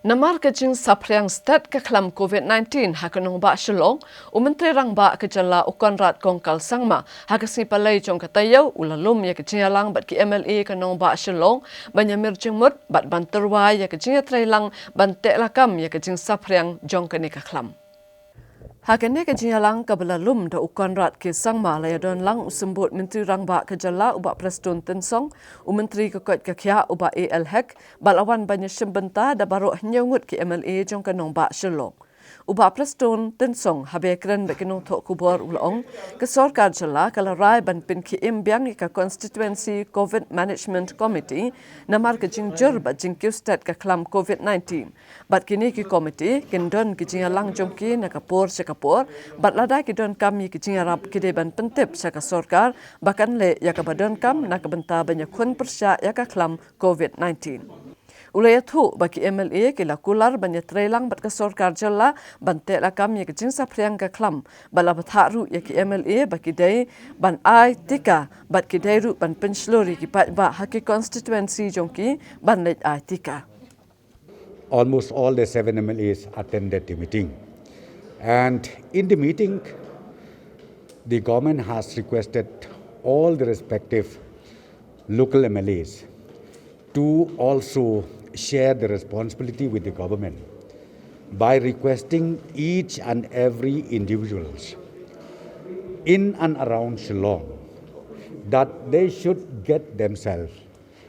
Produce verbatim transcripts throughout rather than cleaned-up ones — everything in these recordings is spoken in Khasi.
Namar ka jingsaphriang stet ka khlam COVID-19 ha ka nongbah Shillong, u Myntri Rangbah ka jylla u Conrad Kongkal Sangma, ha ka sngi Palei jong ka taïew, u la lum ïa ka jingïalang bad ki M L A ka nongbah Shillong, ban ïamir jingmut, bad ban tyrwa ïa ka jingïatreilang, ban teh lakam ïa ka jingsaphriang jong kane ka khlam. Ha kane ka jingïalang kaba la lum da u Conrad K Sangma la ïadon lang u Symbud Myntri Rangbah ka jylla u Bah Prestone Tynsong, u Myntri ka koit ka khiah u Bah A L Hek, bad la wan ban ïashim bynta da baroh hynñiew ngut ki M L A jong ka nongbah Shillong. U Bah Prestone Tynsong haba ïakren bad ki nongthoh khubor u la ong, ka sorkar jylla ka la rai ban pynkhie im biang ïa ka Constituency COVID Management Committee, namar ka jingjur bad jingkiew stet ka khlam COVID-19. Bad kine ki komiti, kin don ki jingïalang jong ki na ka por sha ka por, bad lada ki donkam ïa ki jingïarap ki dei ban pyntip sha ka sorkar, ba kan leh ïa kaba donkam na ka bynta ban ïakhun pyrshah ïa ka khlam COVID-19. U la ïathuh ba ki M L A ki la kular ban ïatreilang bad ka sorkar jylla, ban teh lakam ïa ka jingsaphriang ka khlam, bad la bthah ruh ïa ki M L A ba ki dei ban ai tika, bad ki dei ruh ban pynshlur ïa ki paidbah ha ki constituency jong ki, ban leit ai tika. Almost all the seven M L As attended the meeting. And in the meeting, the government has requested all the respective local M L As to also share the responsibility with the government by requesting each and every individuals in and around Shillong that they should get themselves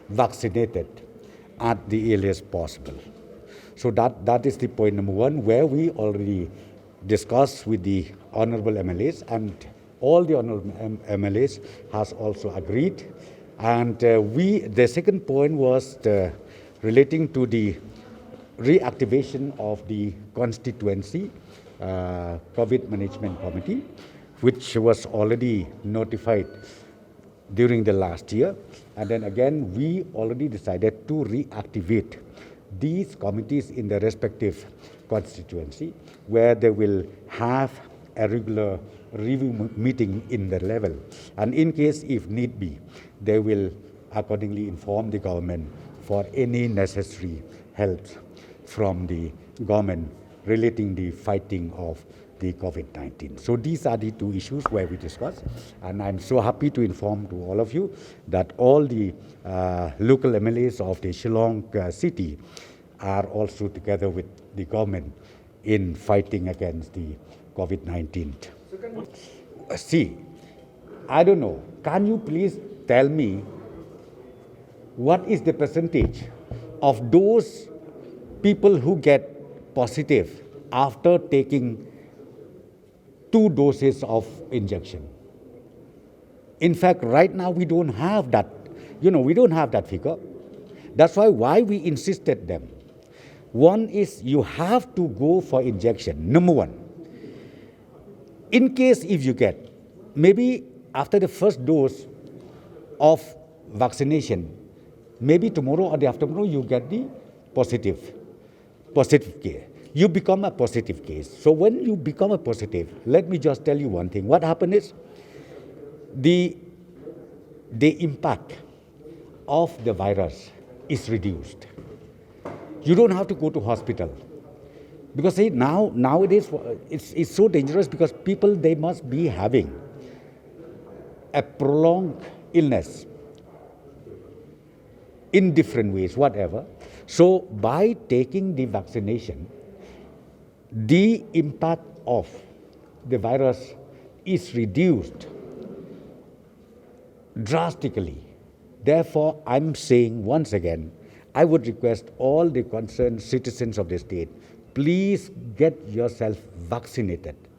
vaccinated at the earliest possible. So that, that is the point number one, where we already discussed with the honorable M L As, and all the honorable M-, M L As has also agreed. And, uh, we, the second point was the, relating to the reactivation of the constituency, uh, COVID Management Committee, which was already notified during the last year. And then again, we already decided to reactivate these committees in the respective constituency, where they will have a regular review m-, meeting in the level. And in case, if need be, they will accordingly inform the government for any necessary help from the government relating the fighting of the COVID nineteen. So these are the two issues where we discussed, and I'm so happy to inform to all of you that all the, uh, local M L As of the Shillong, uh, city are also together with the government in fighting against the COVID nineteen. Uh, see, I don't know. Can you please tell me what is the percentage of those people who get positive after taking two doses of injection? In fact, right now we don't have that, you know, we don't have that figure. That's why, why we insisted them. One is you have to go for injection, number one. In case if you get, maybe after the first dose of vaccination, maybe tomorrow or the afternoon you get the positive, positive case. You become a positive case. So when you become a positive, let me just tell you one thing. What happened is the, the impact of the virus is reduced. You don't have to go to hospital. Because, see, now, nowadays, uh, it's, it's so dangerous because people, they must be having a prolonged illness in different ways, whatever. So by taking the vaccination, the impact of the virus is reduced drastically. Therefore, I'm saying once again, I would request all the concerned citizens of the state, please get yourself vaccinated.